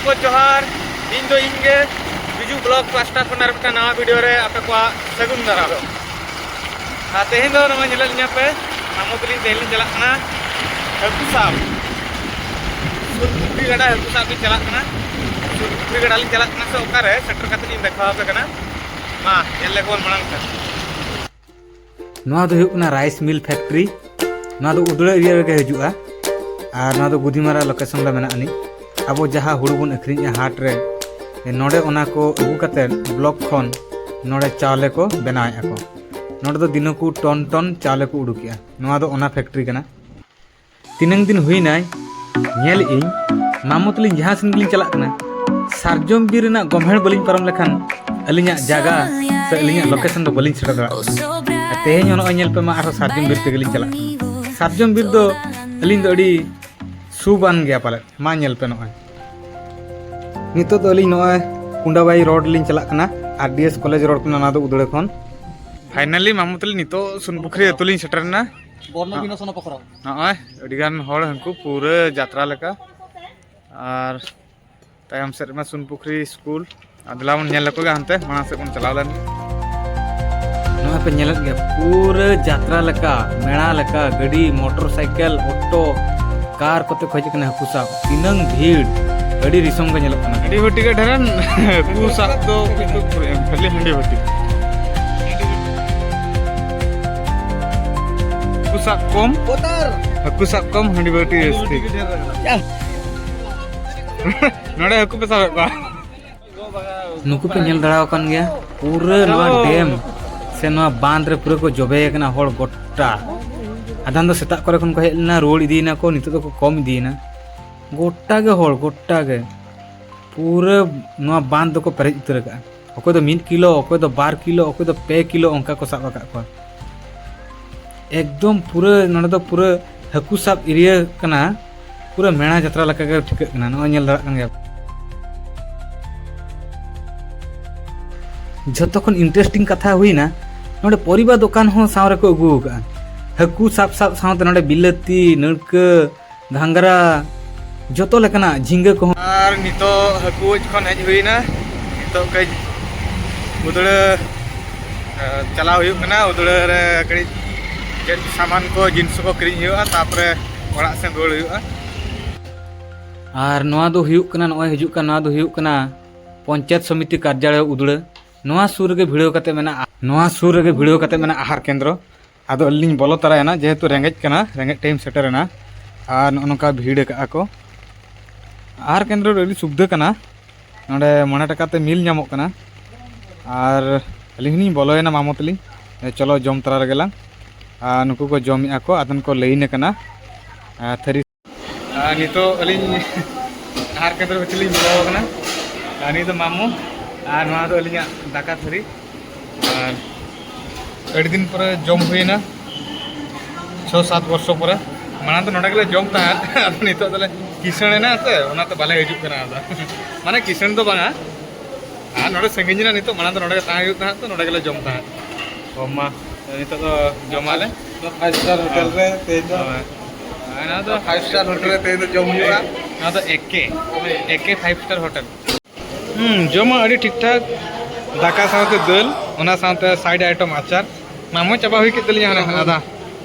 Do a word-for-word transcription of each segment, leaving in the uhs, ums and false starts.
ᱠᱚ ᱡᱚᱦᱟᱨ, ᱤᱧ ᱫᱚ ᱤᱧ ᱜᱮ ᱵᱤᱡᱩ ᱵᱞᱚᱜ ᱯᱟᱥᱴᱟ ᱠᱷᱚᱱ ᱟᱨ ᱢᱤᱫᱴᱟᱝ ᱱᱟᱣᱟ ᱵᱷᱤᱰᱤᱭᱳ ᱨᱮ ᱟᱯᱮ ᱠᱚᱣᱟᱜ ᱥᱟᱹᱜᱩᱱ ᱫᱟᱨᱟᱢ᱾ ᱟᱨ ᱛᱮᱦᱮᱧ ᱫᱚ ᱱᱚᱣᱟ ᱧᱮᱞᱮᱫ ᱞᱤᱧᱟ ᱯᱮ, ᱢᱟᱢᱚ ᱛᱟᱹᱞᱤᱧ ᱛᱮᱦᱮᱧ ᱞᱤᱧ ᱪᱟᱞᱟᱜ ᱠᱟᱱᱟ ᱦᱟᱹᱠᱩ ᱥᱟᱵ᱾ ᱥᱩᱨ ᱯᱩᱠᱷᱨᱤ ᱜᱟᱰᱟ ᱦᱟᱹᱠᱩ ᱥᱟᱵ ᱞᱤᱧ ᱪᱟᱞᱟᱜ ᱠᱟᱱᱟ᱾ ᱥᱩᱨ ᱯᱩᱠᱷᱨᱤ ᱜᱟᱰᱟ ᱞᱤᱧ ᱪᱟᱞᱟᱜ ᱠᱟᱱᱟ, ᱥᱮ ᱚᱠᱟᱨᱮ ᱥᱮᱴᱮᱨ ᱠᱟᱛᱮ ᱞᱤᱧ ᱫᱮᱠᱷᱟᱣ ᱟᱯᱮ ᱠᱟᱱᱟ᱾ ᱢᱟ ᱧᱮᱞ ᱞᱮᱜᱮ ᱵᱚᱱ ᱢᱟᱲᱟᱝ ᱛᱮ᱾ ᱱᱚᱣᱟ ᱫᱚ ᱦᱩᱭᱩᱜ ᱠᱟᱱᱟ ᱨᱟᱭᱤᱥ ᱢᱤᱞ ᱯᱷᱮᱠᱴᱨᱤ᱾ ᱱᱚᱣᱟ ᱫᱚ ᱩᱫᱽᱲᱟᱹ ᱮᱨᱤᱭᱟ ᱨᱮᱜᱮ ᱦᱤᱡᱩᱜᱼᱟ᱾ ᱟᱨ ᱱᱚᱣᱟ ᱫᱚ ᱜᱩᱫᱤᱢᱟᱨᱟ ᱞᱳᱠᱮᱥᱚᱱ ᱨᱮ ᱢᱮᱱᱟᱜ ᱟᱹᱱᱤᱡ᱾ ᱟᱵᱚ ᱡᱟᱦᱟᱸ ᱦᱩᱲᱩ ᱵᱚᱱ ᱟᱹᱠᱷᱨᱤᱧᱮᱜᱼᱟ ᱦᱟᱴ ᱨᱮ, ᱱᱚᱰᱮ ᱚᱱᱟ ᱠᱚ ᱟᱹᱜᱩ ᱠᱟᱛᱮ ᱵᱞᱚᱠ ᱠᱷᱚᱱ ᱱᱚᱰᱮ ᱪᱟᱣᱞᱮ ᱠᱚ ᱵᱮᱱᱟᱣᱮᱫᱼᱟ ᱠᱚ᱾ ᱱᱚᱰᱮ ᱫᱚ ᱫᱤᱱᱟᱹᱠᱩ ᱴᱚᱱ ᱴᱚᱱ ᱪᱟᱣᱞᱮ ᱠᱚ ᱩᱰᱩᱠᱮᱜᱼᱟ᱾ ᱱᱚᱣᱟ ᱫᱚ ᱚᱱᱟ ᱯᱷᱮᱠᱴᱨᱤ ᱠᱟᱱᱟ᱾ ᱛᱤᱱᱟᱹᱝ ᱫᱤᱱ ᱦᱩᱭᱱᱟᱭ, ᱧᱮᱞᱮᱫ ᱟᱹᱧ ᱢᱟᱢᱚ ᱛᱟᱹᱞᱤᱧ ᱡᱟᱦᱟᱸ ᱥᱮᱱ ᱜᱮᱞᱤᱧ ᱪᱟᱞᱟᱜ ᱠᱟᱱᱟ, ᱥᱟᱨᱡᱚᱢ ᱵᱤᱨ ᱨᱮᱱᱟᱜ ᱜᱚᱢᱦᱮᱲ ᱵᱟᱹᱞᱤᱧ ᱯᱟᱨᱚᱢ ᱞᱮᱠᱷᱟᱱ ᱟᱹᱞᱤᱧᱟᱜ ᱡᱟᱭᱜᱟ ᱥᱮ ᱟᱹᱞᱤᱧᱟᱜ ᱞᱳᱠᱮᱥᱚᱱ ᱫᱚ ᱵᱟᱹᱞᱤᱧ ᱥᱮᱴᱮᱨ ᱫᱟᱲᱮᱭᱟᱜ ᱠᱟᱱᱟ᱾ ᱟᱨ ᱛᱮᱦᱮᱧ ᱦᱚᱸ ᱱᱚᱜᱼᱚᱭ ᱧᱮᱞ ᱯᱮ ᱢᱟ, ᱟᱨᱦᱚᱸ ᱥᱟᱨᱡᱚᱢ ᱵᱤᱨ ᱛᱮᱜᱮᱞᱤᱧ ᱪᱟᱞᱟᱜ ᱠᱟᱱᱟ᱾ ᱥᱟᱨᱡᱚᱢ ᱵᱤᱨ ᱫᱚ ᱟᱹᱞᱤᱧ ᱫᱚ ᱟᱹᱰᱤ ᱥᱩᱵᱟᱱ ᱜᱮᱭᱟ ᱯᱟᱞᱮᱫ᱾ ᱢᱟ ᱧᱮᱞ ᱯᱮ ᱱᱚᱜᱼᱚᱭ᱾ ᱱᱤᱛᱚᱜ ᱫᱚ ᱟᱹᱞᱤᱧ ᱱᱚᱜᱼᱚᱭ ᱠᱩᱸᱰᱟᱵᱟᱭᱤ ᱨᱳᱰ ᱞᱤᱧ ᱪᱟᱞᱟᱜ ᱠᱟᱱᱟ, ᱟᱨ ᱰᱤ ᱮᱥ ᱠᱚᱞᱮᱡᱽ ᱨᱳᱰ ᱠᱟᱱᱟ ᱱᱚᱣᱟ ᱫᱚ ᱩᱫᱽᱲᱟᱹ ᱠᱷᱚᱱ᱾ ᱯᱷᱟᱭᱱᱟᱞᱤ ᱢᱟᱢᱚ ᱛᱟᱹᱞᱤᱧ ᱱᱤᱛᱚᱜ ᱥᱩᱱᱯᱩᱠᱷᱨᱤ ᱟᱹᱛᱩ ᱞᱤᱧ ᱥᱮᱴᱮᱨ ᱮᱱᱟ᱾ ᱵᱚᱨᱱᱚ ᱵᱤᱱᱚ ᱥᱚᱱᱚ ᱯᱚᱠᱨᱚ᱾ ᱱᱚᱜᱼᱚᱭ ᱟᱹᱰᱤᱜᱟᱱ ᱦᱚᱲ ᱦᱟᱹᱱᱠᱩ ᱯᱩᱨᱟᱹ ᱡᱟᱛᱨᱟ ᱞᱮᱠᱟ᱾ ᱟᱨ ᱛᱟᱭᱚᱢ ᱥᱮᱫ ᱨᱮᱢᱟ ᱥᱩᱱᱯᱩᱠᱷᱨᱤ ᱥᱠᱩᱞ᱾ ᱟᱨ ᱫᱮᱞᱟ ᱵᱚᱱ ᱧᱮᱞ ᱞᱮᱠᱚ ᱜᱮ ᱦᱟᱱᱛᱮ ᱢᱟᱲᱟᱝ ᱥᱮᱫ ᱵᱚᱱ ᱪᱟᱞᱟᱣ ᱞᱮᱱ ᱜᱮ᱾ ᱱᱚᱜᱼᱚᱭ ᱯᱮ ᱧᱮᱞᱮᱫ ᱜᱮᱭᱟ, ᱯᱩᱨᱟᱹ ᱡᱟᱛᱨᱟ ᱞᱮᱠᱟ, ᱢᱮᱲᱟ ᱞᱮᱠᱟ, ᱜᱟᱹᱰᱤ, ᱢᱚᱴᱚᱨ ᱥᱟᱭᱠᱮᱞ, ᱚᱴᱳ, ᱠᱟᱨ ᱠᱚᱛᱮ ᱠᱚ ᱦᱮᱡ ᱟᱠᱟᱱᱟ ᱦᱟᱹᱠᱩ ᱥᱟᱵ᱾ ᱛᱤᱱᱟᱹᱝ ᱵᱷᱤᱲ, ᱟᱹᱰᱤ ᱨᱤᱥᱚᱢ ᱜᱮ ᱧᱮᱞᱚᱜ ᱠᱟᱱᱟ᱾ ᱦᱟᱺᱰᱤ ᱵᱷᱟᱹᱴᱤ ᱜᱮ ᱰᱷᱮᱨ, ᱦᱟᱹᱠᱩ ᱥᱟᱵ ᱫᱚ ᱠᱤᱱᱛᱩ ᱯᱩᱨᱟᱹ ᱠᱷᱟᱹᱞᱤ ᱦᱟᱺᱰᱤ ᱵᱷᱟᱹᱴᱤ᱾ ᱦᱟᱹᱠᱩ ᱥᱟᱵ ᱠᱚᱢ, ᱦᱟᱹᱠᱩ ᱥᱟᱵ ᱠᱚᱢ, ᱦᱟᱺᱰᱤ ᱵᱷᱟᱹᱴᱤ ᱡᱟᱹᱥᱛᱤ᱾ ᱱᱚᱰᱮ ᱦᱟᱹᱠᱩ ᱯᱮ ᱥᱟᱵᱮᱫ ᱠᱚᱣᱟ? ᱱᱩᱠᱩ ᱯᱮ ᱧᱮᱞ ᱫᱟᱲᱮ ᱟᱠᱟᱱ ᱜᱮᱭᱟ, ᱯᱩᱨᱟᱹ ᱱᱚᱣᱟ ᱰᱮᱢ ᱥᱮ ᱱᱚᱣᱟ ᱵᱟᱸᱫᱷ ᱨᱮ ᱯᱩᱨᱟᱹ ᱠᱚ ᱡᱚᱵᱮ ᱟᱠᱟᱱᱟ ᱦᱚᱲ ᱜᱚᱴᱟ᱾ ᱟᱫᱷᱟᱱ ᱫᱚ ᱥᱮᱛᱟᱜ ᱠᱚᱨᱮ ᱠᱷᱚᱱ ᱠᱚ ᱦᱮᱡ ᱞᱮᱱᱟ, ᱨᱩᱣᱟᱹᱲ ᱤᱫᱤᱭᱮᱱᱟ ᱠᱚ, ᱱᱤᱛᱚᱜ ᱫᱚᱠᱚ ᱠᱚᱢ ᱤᱫᱤᱭᱮᱱᱟ᱾ ᱜᱚᱴᱟ ᱜᱮ ᱦᱚᱲ, ᱜᱚᱴᱟ ᱜᱮ ᱯᱩᱨᱟᱹ ᱱᱚᱣᱟ ᱵᱟᱸᱫᱷ ᱫᱚᱠᱚ ᱯᱮᱨᱮᱡ ᱩᱛᱟᱹᱨ ᱟᱠᱟᱫᱼᱟ᱾ ᱚᱠᱚᱭ ᱫᱚ ᱢᱤᱫ ᱠᱤᱞᱳ, ᱚᱠᱚᱭ ᱫᱚ ᱵᱟᱨ ᱠᱤᱞᱳ, ᱚᱠᱚᱭ ᱫᱚ ᱯᱮ ᱠᱤᱞᱳ, ᱚᱱᱠᱟ ᱠᱚ ᱥᱟᱵ ᱟᱠᱟᱫ ᱠᱚᱣᱟ᱾ ᱮᱠᱫᱚᱢ ᱯᱩᱨᱟᱹ ᱱᱚᱰᱮ ᱫᱚ ᱯᱩᱨᱟᱹ ᱦᱟᱹᱠᱩ ᱥᱟᱵ ᱮᱨᱤᱭᱟ ᱠᱟᱱᱟ, ᱯᱩᱨᱟᱹ ᱢᱮᱲᱟ ᱡᱟᱛᱨᱟ ᱞᱮᱠᱟ ᱜᱮ ᱴᱷᱤᱠᱟᱹᱜ ᱠᱟᱱᱟ᱾ ᱱᱚᱜᱼᱚᱭ ᱧᱮᱞ ᱫᱟᱲᱮᱭᱟᱜ ᱠᱟᱱ ᱜᱮᱭᱟ᱾ ᱡᱷᱚᱛᱚ ᱠᱷᱚᱱ ᱤᱱᱴᱟᱨᱮᱥᱴᱤᱝ ᱠᱟᱛᱷᱟ ᱦᱩᱭᱱᱟ, ᱱᱚᱰᱮ ᱯᱚᱨᱤᱵᱟ ᱫᱚᱠᱟᱱ ᱦᱚᱸ ᱥᱟᱶ ᱨᱮᱠᱚ ᱟᱹᱜᱩ ᱟᱠᱟᱫᱼᱟ᱾ ᱦᱟᱹᱠᱩ ᱥᱟᱵ ᱥᱟᱵ ᱥᱟᱶᱛᱮ ᱱᱚᱰᱮ ᱵᱤᱞᱟᱹᱛᱤ, ᱱᱟᱹᱲᱠᱟᱹ, ᱜᱷᱟᱸᱜᱽᱨᱟ, ᱡᱚᱛᱚ ᱞᱮᱠᱟᱱᱟᱜ ᱡᱷᱤᱸᱜᱟᱹ ᱠᱚᱦᱚᱸ᱾ ᱟᱨ ᱱᱤᱛᱚᱜ ᱦᱟᱹᱠᱩ ᱜᱚᱡ ᱠᱷᱚᱱ ᱦᱮᱡ ᱦᱩᱭᱱᱟ᱾ ᱱᱤᱛᱚᱜ ᱠᱟᱹᱡ ᱩᱫᱽᱲᱟᱹ, ᱮ, ᱪᱟᱞᱟᱣ ᱦᱩᱭᱩᱜ ᱠᱟᱱᱟ᱾ ᱩᱫᱽᱲᱟᱹ ᱨᱮ ᱠᱟᱹᱴᱤᱡ ᱪᱮᱫ ᱥᱟᱢᱟᱱ ᱠᱚ, ᱡᱤᱱᱤᱥ ᱠᱚ ᱠᱤᱨᱤᱧ ᱦᱩᱭᱩᱜᱼᱟ, ᱛᱟᱯᱚᱨᱮ ᱚᱲᱟᱜ ᱥᱮᱱ ᱨᱩᱣᱟᱹᱲ ᱦᱩᱭᱩᱜᱼᱟ᱾ ᱟᱨ ᱱᱚᱣᱟ ᱫᱚ ᱦᱩᱭᱩᱜ ᱠᱟᱱᱟ, ᱱᱚᱜᱼᱚᱭ ᱦᱤᱡᱩᱜ ᱠᱟᱱ, ᱱᱚᱣᱟ ᱫᱚ ᱦᱩᱭᱩᱜ ᱠᱟᱱᱟ ᱯᱚᱧᱪᱟᱭᱮᱛ ᱥᱚᱢᱤᱛᱤ ᱠᱟᱨᱡᱟᱞᱚᱭ ᱩᱫᱽᱲᱟᱹ᱾ ᱱᱚᱣᱟ ᱥᱩᱨ ᱨᱮᱜᱮ ᱵᱷᱤᱲᱟᱹᱣ ᱠᱟᱛᱮ ᱢᱮᱱᱟᱜᱼᱟ, ᱱᱚᱣᱟ ᱥᱩᱨ ᱨᱮᱜᱮ ᱵᱷᱤᱲᱟᱹᱣ ᱠᱟᱛᱮ ᱢᱮᱱᱟᱜᱼᱟ ᱟᱦᱟᱨ ᱠᱮᱱᱫᱨᱚ᱾ ᱟᱫᱚ ᱟᱹᱞᱤᱧ ᱞᱤᱧ ᱵᱚᱞᱚ ᱛᱟᱨᱟᱭᱮᱱᱟ, ᱡᱮᱦᱮᱛᱩ ᱨᱮᱸᱜᱮᱡ ᱠᱟᱱᱟ, ᱨᱮᱸᱜᱮᱡ ᱴᱟᱭᱤᱢ ᱥᱮᱴᱮᱨᱮᱱᱟ᱾ ᱟᱨ ᱱᱚᱜᱼᱚ ᱱᱚᱝᱠᱟ ᱵᱷᱤᱲ ᱟᱠᱟᱜᱼᱟ ᱠᱚ᱾ ᱟᱦᱟᱨ ᱠᱮᱱᱫᱨᱚ ᱨᱮ ᱟᱹᱰᱤ ᱥᱩᱵᱤᱫᱷᱟ ᱠᱟᱱᱟ, ᱱᱚᱰᱮ ᱢᱚᱬᱮ ᱴᱟᱠᱟ ᱛᱮ ᱢᱤᱞ ᱧᱟᱢᱚᱜ ᱠᱟᱱᱟ᱾ ᱟᱨ ᱟᱹᱞᱤᱧ ᱦᱚᱸᱞᱤᱧ ᱵᱚᱞᱚᱭᱮᱱᱟ ᱢᱟᱢᱚ ᱛᱟᱹᱞᱤᱧ, ᱪᱚᱞᱚ ᱡᱚᱢ ᱛᱟᱨᱟ ᱨᱮᱜᱮ ᱞᱟᱝ᱾ ᱟᱨ ᱱᱩᱠᱩ ᱠᱚ ᱡᱚᱢᱮᱫᱼᱟ ᱠᱚ, ᱟᱫᱚ ᱠᱚ ᱞᱟᱹᱭᱤᱱ ᱟᱠᱟᱱᱟ᱾ ᱟᱨ ᱛᱷᱟᱹᱨᱤ ᱟᱨ ᱱᱤᱛᱚᱜ ᱟᱹᱞᱤᱧ ᱟᱦᱟᱨ ᱠᱮᱱᱫᱨᱚ ᱵᱷᱤᱛᱨᱤ ᱞᱤᱧ ᱵᱚᱞᱚ ᱟᱠᱟᱱᱟ᱾ ᱟᱨ ᱱᱤᱛ ᱫᱚ ᱢᱟᱢᱚ, ᱟᱨ ᱱᱚᱣᱟ ᱫᱚ ᱟᱹᱞᱤᱧᱟᱜ ᱫᱟᱠᱟ ᱛᱷᱟᱹᱨᱤ᱾ ᱟᱨ ᱟᱹᱰᱤ ᱫᱤᱱ ᱯᱚᱨᱮ ᱡᱚᱢ ᱦᱩᱭᱮᱱᱟ, ᱪᱷᱚ ᱥᱟᱛ ᱵᱚᱨᱥᱚ ᱯᱚᱨᱮ᱾ ᱢᱟᱲᱟᱝ ᱫᱚ ᱱᱚᱰᱮ ᱜᱮᱞᱮ ᱡᱚᱢ ᱛᱟᱦᱮᱸᱫ, ᱟᱫᱚ ᱱᱤᱛᱚᱜ ᱫᱚᱞᱮ ᱠᱤᱥᱟᱹᱬ ᱮᱱᱟ ᱥᱮ, ᱚᱱᱟᱛᱮ ᱵᱟᱞᱮ ᱦᱤᱡᱩᱜ ᱠᱟᱱᱟ ᱟᱫᱚ᱾ ᱢᱟᱱᱮ ᱠᱤᱥᱟᱹᱬ ᱫᱚ ᱵᱟᱝᱟ, ᱟᱨ ᱱᱚᱰᱮ ᱥᱟᱺᱜᱤᱧ ᱨᱮᱱᱟᱜ ᱱᱤᱛᱚᱜ, ᱢᱟᱲᱟᱝ ᱫᱚ ᱱᱚᱰᱮ ᱜᱮ ᱛᱟᱦᱮᱸ ᱦᱩᱭᱩᱜ ᱛᱟᱦᱮᱸᱫ, ᱛᱚ ᱱᱚᱰᱮ ᱜᱮᱞᱮ ᱡᱚᱢ ᱛᱟᱦᱮᱸᱫ᱾ ᱚ ᱢᱟ, ᱱᱤᱛᱚᱜ ᱫᱚ ᱡᱚᱢᱟᱞᱮ᱾ ᱯᱷᱟᱭᱤᱵᱷ ᱥᱴᱟᱨ ᱦᱳᱴᱮᱞ ᱨᱮ ᱛᱮᱦᱮᱧ ᱫᱚ᱾ ᱦᱳᱭ᱾ ᱱᱚᱣᱟ ᱫᱚ ᱯᱷᱟᱭᱤᱵᱷ ᱥᱴᱟᱨ ᱦᱳᱴᱮᱞ ᱨᱮ ᱛᱮᱦᱮᱧ ᱫᱚ ᱡᱚᱢ ᱦᱩᱭᱩᱜᱼᱟ᱾ ᱱᱚᱣᱟ ᱫᱚ ᱮᱠᱮ, ᱮᱠᱮ ᱯᱷᱟᱭᱤᱵᱷ ᱥᱴᱟᱨ ᱦᱳᱴᱮᱞ᱾ ᱦᱩᱸ, ᱡᱚᱢᱟᱜ ᱟᱹᱰᱤ ᱴᱷᱤᱠ ᱴᱷᱟᱠ, ᱫᱟᱠᱟ ᱥᱟᱶᱛᱮ ᱫᱟᱹᱞ, ᱚᱱᱟ ᱥᱟᱶᱛᱮ ᱥᱟᱭᱤᱰ ᱟᱭᱴᱮᱢ ᱟᱪᱟᱨ᱾ ᱢᱟᱢᱚᱭ ᱪᱟᱵᱟ ᱦᱩᱭ ᱠᱮᱫ ᱛᱟᱹᱞᱤᱧᱟ ᱦᱟᱱᱮ ᱟᱫᱟ,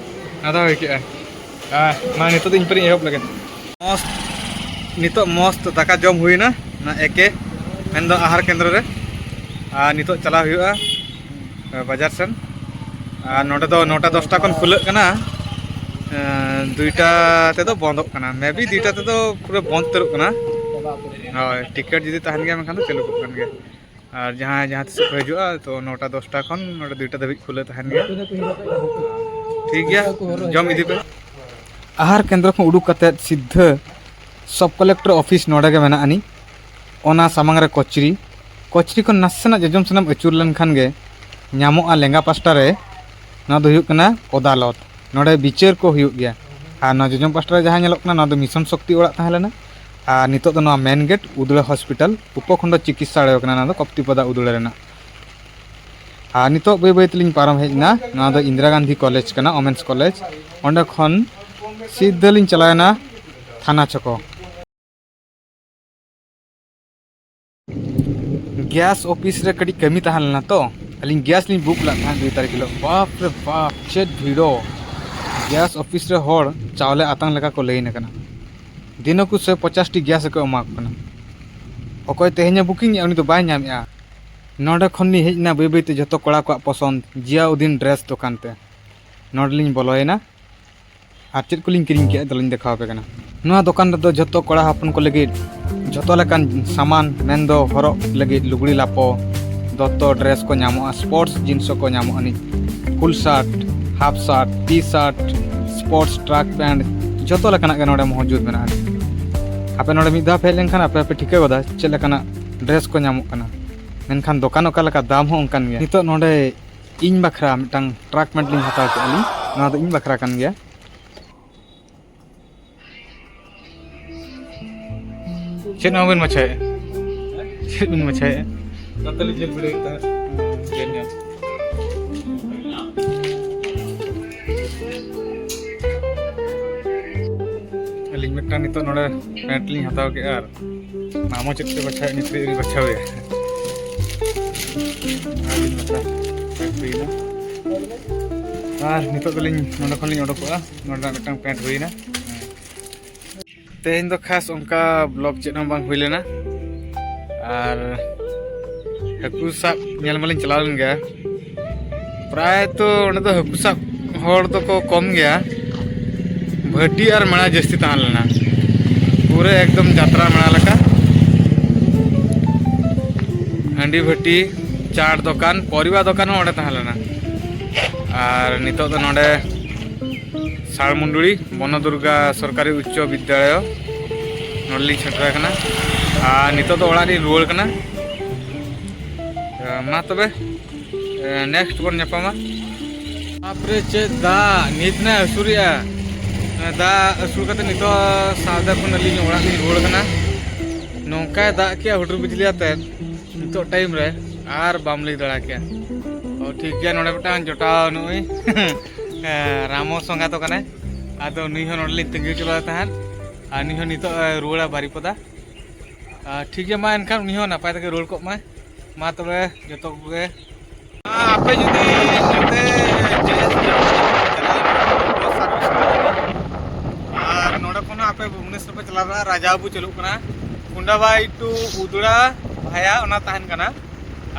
ᱟᱫᱟ ᱦᱩᱭ ᱠᱮᱫᱼᱟ᱾ ᱟᱨ ᱢᱟ ᱱᱤᱛᱚᱜ ᱫᱚ ᱤᱧ ᱯᱟᱹᱨᱤᱧ ᱮᱦᱚᱵ ᱞᱮᱜᱮ᱾ ᱢᱚᱥᱛ ᱱᱤᱛᱚᱜ ᱢᱚᱥᱛ ᱫᱟᱠᱟ ᱡᱚᱢ ᱦᱩᱭᱱᱟ, ᱚᱱᱟ ᱮᱠᱮ, ᱢᱮᱱᱫᱚ ᱟᱦᱟᱨ ᱠᱮᱱᱫᱨᱚ ᱨᱮ᱾ ᱟᱨ ᱱᱤᱛᱚᱜ ᱪᱟᱞᱟᱣ ᱦᱩᱭᱩᱜᱼᱟ ᱵᱟᱡᱟᱨ ᱥᱮᱱ᱾ ᱟᱨ ᱱᱚᱰᱮ ᱫᱚ ᱱᱚᱴᱟ ᱫᱚᱥᱴᱟ ᱠᱷᱚᱱ ᱠᱷᱩᱞᱟᱹᱜ ᱠᱟᱱᱟ, ᱮᱸ, ᱫᱩᱭᱴᱟ ᱛᱮᱫᱚ ᱵᱚᱱᱫᱚᱜ ᱠᱟᱱᱟ, ᱢᱮᱵᱤ ᱫᱩᱭᱴᱟ ᱛᱮᱫᱚ ᱯᱩᱨᱟᱹ ᱵᱚᱱᱫ ᱩᱛᱟᱹᱨᱚᱜ ᱠᱟᱱᱟ᱾ ᱦᱳᱭ, ᱴᱤᱠᱤᱴ ᱡᱩᱫᱤ ᱛᱟᱦᱮᱱ ᱜᱮᱭᱟ, ᱢᱮᱱᱠᱷᱟᱱ ᱫᱚ ᱪᱟᱹᱞᱩ ᱠᱚᱜ ᱠᱟᱱ ᱜᱮᱭᱟ᱾ ᱟᱨ ᱡᱟᱦᱟᱸᱭ ᱡᱟᱦᱟᱸ ᱛᱤᱥ ᱠᱚ ᱦᱤᱡᱩᱜᱼᱟ, ᱛᱚ ᱱᱚᱴᱟ ᱫᱚᱥᱴᱟ ᱠᱷᱚᱱ ᱱᱚᱰᱮ ᱫᱩᱭᱴᱟ ᱫᱷᱟᱹᱵᱤᱡ ᱠᱷᱩᱞᱟᱹ ᱛᱟᱦᱮᱱ ᱜᱮᱭᱟ᱾ ᱴᱷᱤᱠ ᱜᱮᱭᱟ, ᱡᱚᱢ ᱤᱫᱤ ᱯᱮ᱾ ᱟᱦᱟᱨ ᱠᱮᱱᱫᱨᱚ ᱠᱷᱚᱱ ᱩᱰᱩᱠ ᱠᱟᱛᱮᱫ ᱥᱤᱫᱷᱟᱹ ᱥᱚᱵ ᱠᱚᱞᱮᱠᱴᱚᱨ ᱚᱯᱷᱤᱥ ᱱᱚᱰᱮ ᱜᱮ ᱢᱮᱱᱟᱜ ᱟᱹᱱᱤᱡ᱾ ᱚᱱᱟ ᱥᱟᱢᱟᱝ ᱨᱮ ᱠᱚᱪᱨᱤ, ᱠᱚᱪᱨᱤ ᱠᱷᱚᱱ ᱱᱟᱥᱮᱱᱟᱜ ᱡᱚᱡᱚᱢ ᱥᱮᱱᱮᱢ ᱟᱹᱪᱩᱨ ᱞᱮᱱᱠᱷᱟᱱ ᱜᱮ ᱧᱟᱢᱚᱜᱼᱟ ᱞᱮᱸᱜᱟ ᱯᱟᱥᱴᱟ ᱨᱮ᱾ ᱱᱚᱣᱟ ᱫᱚ ᱦᱩᱭᱩᱜ ᱠᱟᱱᱟ ᱟᱫᱟᱞᱚᱛ, ᱱᱚᱰᱮ ᱵᱤᱪᱟᱹᱨ ᱠᱚ ᱦᱩᱭᱩᱜ ᱜᱮᱭᱟ᱾ ᱟᱨ ᱱᱚᱣᱟ ᱡᱚᱡᱚᱢ ᱯᱟᱥᱴᱟ ᱨᱮ ᱡᱟᱦᱟᱸ ᱧᱮᱞᱚᱜ ᱠᱟᱱᱟ, ᱱᱚᱣᱟ ᱫᱚ ᱢᱤᱥᱚᱱ ᱥᱚᱠᱛᱤ ᱚᱲᱟᱜ ᱛᱟᱦᱮᱸ ᱞᱮᱱᱟ᱾ ᱟᱨ ᱱᱤᱛᱚᱜ ᱫᱚ ᱱᱚᱣᱟ ᱢᱮᱱ ᱜᱮᱴ ᱩᱫᱽᱲᱟ ᱦᱚᱥᱯᱤᱴᱟᱞ ᱩᱯᱚᱠᱷᱚᱸᱰ ᱪᱤᱠᱤᱛᱥᱟᱲᱚᱭ ᱠᱟᱱᱟ, ᱱᱚᱣᱟ ᱫᱚ ᱠᱚᱯᱛᱤᱯᱟᱫᱟ ᱩᱫᱽᱲᱟ ᱨᱮᱱᱟᱜ᱾ ᱟᱨ ᱱᱤᱛᱚᱜ ᱵᱟᱹᱭ ᱵᱟᱹᱭ ᱛᱮᱞᱤᱧ ᱯᱟᱨᱚᱢ ᱦᱮᱡ ᱮᱱᱟ, ᱱᱚᱣᱟ ᱫᱚ ᱤᱱᱫᱤᱨᱟ ᱜᱟᱱᱫᱷᱤ ᱠᱚᱞᱮᱡᱽ ᱠᱟᱱᱟ, ᱳᱢᱮᱱᱥ ᱠᱚᱞᱮᱡᱽ᱾ ᱚᱸᱰᱮ ᱠᱷᱚᱱ ᱥᱤᱫᱷᱟᱹ ᱞᱤᱧ ᱪᱟᱞᱟᱣᱮᱱᱟ ᱛᱷᱟᱱᱟ ᱪᱷᱚᱠᱚ᱾ ᱜᱮᱥ ᱚᱯᱷᱤᱥ ᱨᱮ ᱠᱟᱹᱴᱤᱡ ᱠᱟᱹᱢᱤ ᱛᱟᱦᱮᱸ ᱞᱮᱱᱟ ᱛᱚ, ᱟᱹᱞᱤᱧ ᱜᱮᱥ ᱞᱤᱧ ᱵᱩᱠ ᱞᱮᱫ ᱛᱟᱦᱮᱸᱫ ᱫᱩᱭ ᱛᱟᱹᱨᱤᱠᱷ ᱦᱤᱞᱳᱜ᱾ ᱵᱟᱯ ᱨᱮ ᱵᱟᱯ, ᱪᱮᱫ ᱵᱷᱤᱲᱚ! ᱜᱮᱥ ᱚᱯᱷᱤᱥ ᱨᱮ ᱦᱚᱲ ᱪᱟᱣᱞᱮ ᱟᱛᱟᱝ ᱞᱮᱠᱟ ᱠᱚ ᱞᱟᱹᱭᱤᱱ ᱟᱠᱟᱱᱟ᱾ ᱫᱤᱱᱚᱠᱩ ᱥᱚᱭ ᱯᱚᱪᱟᱥ ᱴᱤ ᱜᱮᱥ ᱜᱮᱠᱚ ᱮᱢᱟ ᱠᱚ ᱠᱟᱱᱟ᱾ ᱚᱠᱚᱭ ᱛᱮᱦᱮᱧᱮ ᱵᱩᱠᱤᱝ ᱮᱫᱼᱟ, ᱩᱱᱤ ᱫᱚ ᱵᱟᱭ ᱧᱟᱢᱮᱫᱼᱟ᱾ ᱱᱚᱰᱮ ᱠᱷᱚᱱ ᱞᱤᱧ ᱦᱮᱡ ᱮᱱᱟ ᱵᱟᱹᱭ ᱵᱟᱹᱭᱛᱮ ᱡᱷᱚᱛᱚ ᱠᱚᱲᱟ ᱠᱚᱣᱟᱜ ᱯᱚᱥᱚᱸᱫ, ᱡᱤᱭᱟᱩᱫᱫᱤᱱ ᱰᱨᱮᱥ ᱫᱚᱠᱟᱱ ᱛᱮ᱾ ᱱᱚᱰᱮ ᱞᱤᱧ ᱵᱚᱞᱚᱭᱮᱱᱟ᱾ ᱟᱨ ᱪᱮᱫ ᱠᱚᱞᱤᱧ ᱠᱤᱨᱤᱧ ᱠᱮᱫᱼᱟ, ᱫᱚᱞᱤᱧ ᱫᱮᱠᱷᱟᱣ ᱟᱯᱮ ᱠᱟᱱᱟ᱾ ᱱᱚᱣᱟ ᱫᱚᱠᱟᱱ ᱨᱮᱫᱚ ᱡᱷᱚᱛᱚ ᱠᱚᱲᱟ ᱦᱚᱯᱚᱱ ᱠᱚ ᱞᱟᱹᱜᱤᱫ ᱡᱷᱚᱛᱚ ᱞᱮᱠᱟᱱ ᱥᱟᱢᱟᱱ, ᱢᱮᱱᱫᱚ ᱦᱚᱨᱚᱜ ᱞᱟᱹᱜᱤᱫ ᱞᱩᱜᱽᱲᱤ ᱞᱟᱯᱚ, ᱫᱚᱛᱚ, ᱰᱨᱮᱥ ᱠᱚ ᱧᱟᱢᱚᱜᱼᱟ, ᱥᱯᱳᱨᱴᱥ ᱡᱤᱱᱤᱥ ᱠᱚ ᱧᱟᱢᱚᱜᱼᱟ, ᱱᱤᱡ full shirt, half shirt, T shirt, sports track pant, ᱡᱷᱚᱛᱚ ᱞᱮᱠᱟᱱᱟᱜ ᱜᱮ ᱱᱚᱰᱮ ᱢᱚᱦᱡᱩᱫ ᱢᱮᱱᱟᱜᱼᱟ᱾ ᱟᱯᱮ ᱱᱚᱰᱮ ᱢᱤᱫ ᱫᱷᱟᱣ ᱯᱮ ᱦᱮᱡ ᱞᱮᱱᱠᱷᱟᱱ ᱟᱯᱮ ᱯᱮ ᱴᱷᱤᱠᱟᱹ ᱜᱚᱫᱟ ᱪᱮᱫ ᱞᱮᱠᱟᱱᱟᱜ ᱰᱨᱮᱥ ᱠᱚ ᱧᱟᱢᱚᱜ ᱠᱟᱱᱟ᱾ ᱢᱮᱱᱠᱷᱟᱱ ᱫᱚᱠᱟᱱ ᱚᱠᱟ ᱞᱮᱠᱟ, ᱫᱟᱢ ᱦᱚᱸ ᱚᱱᱠᱟᱱ ᱜᱮᱭᱟ᱾ ᱱᱤᱛᱚᱜ ᱱᱚᱰᱮ ᱤᱧ ᱵᱟᱠᱷᱨᱟ ᱢᱤᱫᱴᱟᱝ ᱴᱨᱟᱠ ᱯᱮᱱᱴ ᱞᱤᱧ ᱦᱟᱛᱟᱣ ᱠᱮᱫᱼᱟ ᱞᱤᱧ᱾ ᱱᱚᱣᱟ ᱫᱚ ᱤᱧ ᱵᱟᱠᱷᱨᱟ ᱠᱟᱱ ᱜᱮᱭᱟ᱾ ᱪᱮᱫ ᱦᱚᱸ ᱵᱟᱹᱧ ᱢᱟᱪᱷᱟᱭᱮᱫᱼᱟ? ᱪᱮᱫ ᱵᱤᱱ ᱢᱟᱪᱷᱟᱭᱮᱫᱼᱟ? ᱱᱚᱛᱮ ᱞᱤᱧ ᱧᱮᱞ ᱵᱤᱰᱟᱹᱣᱮᱫ ᱛᱟᱦᱮᱸᱫ᱾ ᱧᱮᱞ ᱧᱮᱞ᱾ ᱟᱹᱞᱤᱧ ᱢᱤᱫᱴᱟᱝ ᱱᱤᱛᱚᱜ ᱱᱚᱰᱮ ᱯᱮᱱᱴ ᱞᱤᱧ ᱦᱟᱛᱟᱣ ᱠᱮᱫᱼᱟ ᱟᱨ ᱢᱟᱢᱚ ᱪᱮᱫ ᱪᱚ ᱵᱟᱪᱷᱟᱣ, ᱱᱤᱛ ᱨᱮ ᱵᱟᱪᱷᱟᱣ ᱮᱭᱟ᱾ ᱟᱹᱰᱤ ᱱᱟᱯᱟᱭ ᱯᱮᱱᱴ ᱦᱩᱭᱱᱟ᱾ ᱟᱨ ᱱᱤᱛᱚᱜ ᱫᱚᱞᱤᱧ ᱱᱚᱰᱮ ᱠᱷᱚᱱ ᱞᱤᱧ ᱚᱰᱚᱠᱚᱜᱼᱟ᱾ ᱱᱚᱰᱮᱱᱟᱜ ᱢᱤᱫᱴᱟᱝ ᱯᱮᱱᱴ ᱦᱩᱭᱱᱟ᱾ ᱛᱮᱦᱮᱧ ᱫᱚ ᱠᱷᱟᱥ ᱚᱱᱠᱟ ᱵᱞᱚᱜ ᱪᱮᱫ ᱦᱚᱸ ᱵᱟᱝ ᱦᱩᱭ ᱞᱮᱱᱟ᱾ ᱟᱨ ᱦᱟᱹᱠᱩ ᱥᱟᱵ ᱧᱮᱞ ᱢᱟᱞᱤᱧ ᱪᱟᱞᱟᱣ ᱞᱮᱱ ᱜᱮᱭᱟ᱾ ᱯᱨᱟᱭ ᱛᱚ ᱚᱸᱰᱮ ᱫᱚ ᱦᱟᱹᱠᱩ ᱥᱟᱵ ᱦᱚᱲ ᱫᱚᱠᱚ ᱠᱚᱢ ᱜᱮᱭᱟ, ᱵᱷᱟᱹᱴᱤ ᱟᱨ ᱢᱮᱲᱟ ᱡᱟᱹᱥᱛᱤ ᱛᱟᱦᱮᱸ ᱞᱮᱱᱟ᱾ ᱯᱩᱨᱟᱹ ᱮᱠᱫᱚᱢ ᱡᱟᱛᱨᱟ ᱢᱮᱲᱟ ᱞᱮᱠᱟ᱾ ᱦᱟᱺᱰᱤ ᱵᱷᱟᱹᱴᱤ, ᱪᱟᱴ ᱫᱚᱠᱟᱱ, ᱯᱚᱨᱤᱵᱟ ᱫᱚᱠᱟᱱ ᱦᱚᱸ ᱚᱸᱰᱮ ᱛᱟᱦᱮᱸ ᱞᱮᱱᱟ᱾ ᱟᱨ ᱱᱤᱛᱚᱜ ᱫᱚ ᱱᱚᱰᱮ ᱥᱟᱲᱢᱩᱱᱰᱩᱲᱤ ᱵᱚᱱᱚ ᱫᱩᱨᱜᱟ ᱥᱚᱨᱠᱟᱨᱤ ᱩᱪᱪᱚ ᱵᱤᱫᱽᱫᱟᱞᱚᱭ ᱱᱚᱰᱮ ᱞᱤᱧ ᱥᱮᱴᱮᱨ ᱟᱠᱟᱱᱟ᱾ ᱟᱨ ᱱᱤᱛᱚᱜ ᱫᱚ ᱚᱲᱟᱜ ᱞᱤᱧ ᱨᱩᱣᱟᱹᱲ ᱠᱟᱱᱟ᱾ ᱢᱟ ᱛᱚᱵᱮ, ᱱᱮᱠᱥᱴ ᱵᱚᱱ ᱧᱟᱯᱟᱢᱟ᱾ ᱵᱟᱯᱨᱮ, ᱪᱮᱫ ᱫᱟᱜ! ᱱᱤᱛ ᱱᱟ ᱟᱹᱥᱩᱨᱮᱜᱼᱟ᱾ ᱫᱟᱜ ᱟᱹᱥᱩᱨ ᱠᱟᱛᱮ ᱱᱤᱛᱚᱜ ᱥᱟᱶᱫᱟ ᱠᱷᱚᱱ ᱟᱹᱞᱤᱧ ᱚᱲᱟᱜ ᱞᱤᱧ ᱨᱩᱣᱟᱹᱲ ᱠᱟᱱᱟ᱾ ᱱᱚᱝᱠᱟᱭ ᱫᱟᱜ ᱠᱮᱜᱼᱟ ᱦᱩᱰᱩᱨ ᱵᱤᱡᱽᱞᱤ ᱟᱛᱮ, ᱱᱤᱛᱚᱜ ᱴᱟᱭᱤᱢ ᱨᱮ ᱟᱨ ᱵᱟᱢ ᱞᱟᱹᱭ ᱫᱟᱲᱮ ᱠᱮᱭᱟ᱾ ᱚ, ᱴᱷᱤᱠ ᱜᱮᱭᱟ, ᱱᱚᱰᱮ ᱢᱤᱫᱴᱟᱝ ᱡᱚᱴᱟᱣ ᱱᱩᱭ ᱨᱟᱢᱚ ᱥᱚᱸᱜᱟᱛᱚ ᱠᱟᱱᱟᱭ᱾ ᱟᱫᱚ ᱱᱩᱭ ᱦᱚᱸ ᱱᱚᱰᱮ ᱞᱤᱧ ᱛᱟᱹᱝᱜᱤ ᱦᱚᱪᱚ ᱞᱮᱫᱮ ᱛᱟᱦᱮᱸᱫ, ᱟᱨ ᱱᱩᱭ ᱦᱚᱸ ᱱᱤᱛᱚᱜ ᱮ ᱨᱩᱣᱟᱹᱲᱟ ᱵᱟᱨᱤᱯᱚᱫᱟ᱾ ᱟᱨ ᱴᱷᱤᱠ ᱜᱮᱭᱟ, ᱢᱟ ᱮᱱᱠᱷᱟᱱ ᱩᱱᱤ ᱦᱚᱸ ᱱᱟᱯᱟᱭ ᱛᱮᱜᱮ ᱨᱩᱣᱟᱹᱲ ᱠᱚᱜ ᱢᱟᱭ᱾ ᱢᱟ ᱛᱚᱵᱮ ᱡᱚᱛᱚ ᱠᱚᱜᱮ, ᱟᱯᱮ ᱡᱩᱫᱤ ᱱᱚᱛᱮ ᱡᱮ ᱵᱚᱥ ᱥᱟᱨᱵᱷᱤᱥ ᱠᱚ ᱞᱟᱹᱜᱤᱫ, ᱟᱨ ᱱᱚᱰᱮ ᱠᱷᱚᱱ ᱦᱚᱸ ᱟᱯᱮ ᱵᱷᱩᱵᱽᱱᱮᱥᱚᱨ ᱯᱮ ᱪᱟᱞᱟᱣ ᱫᱟᱲᱮᱭᱟᱜᱼᱟ, ᱨᱟᱡᱟᱵᱟᱵᱩ ᱪᱟᱹᱞᱩᱜ ᱠᱟᱱᱟ, ᱠᱩᱸᱰᱟᱵᱟᱭ ᱴᱩ ᱩᱫᱽᱲᱟ ᱵᱷᱟᱭᱟ ᱚᱱᱟ ᱛᱟᱦᱮᱱ ᱠᱟᱱᱟ᱾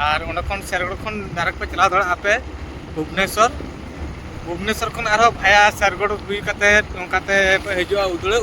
ᱟᱨ ᱚᱸᱰᱮ ᱠᱷᱚᱱ ᱥᱮᱨᱜᱚᱲ ᱠᱷᱚᱱ ᱰᱟᱭᱨᱮᱠᱴ ᱯᱮ ᱪᱟᱞᱟᱣ ᱫᱟᱲᱮᱭᱟᱜᱼᱟ ᱟᱯᱮ ᱵᱷᱩᱵᱽᱱᱮᱥᱚᱨ᱾ ᱵᱷᱩᱵᱽᱱᱮᱥᱚᱨ ᱠᱷᱚᱱ ᱟᱨᱦᱚᱸ ᱵᱷᱟᱭᱟ ᱥᱮᱨᱜᱚᱲ ᱦᱩᱭ ᱠᱟᱛᱮ ᱚᱱᱠᱟᱛᱮ ᱯᱮ ᱦᱤᱡᱩᱜᱼᱟ ᱩᱫᱽᱲᱟ᱾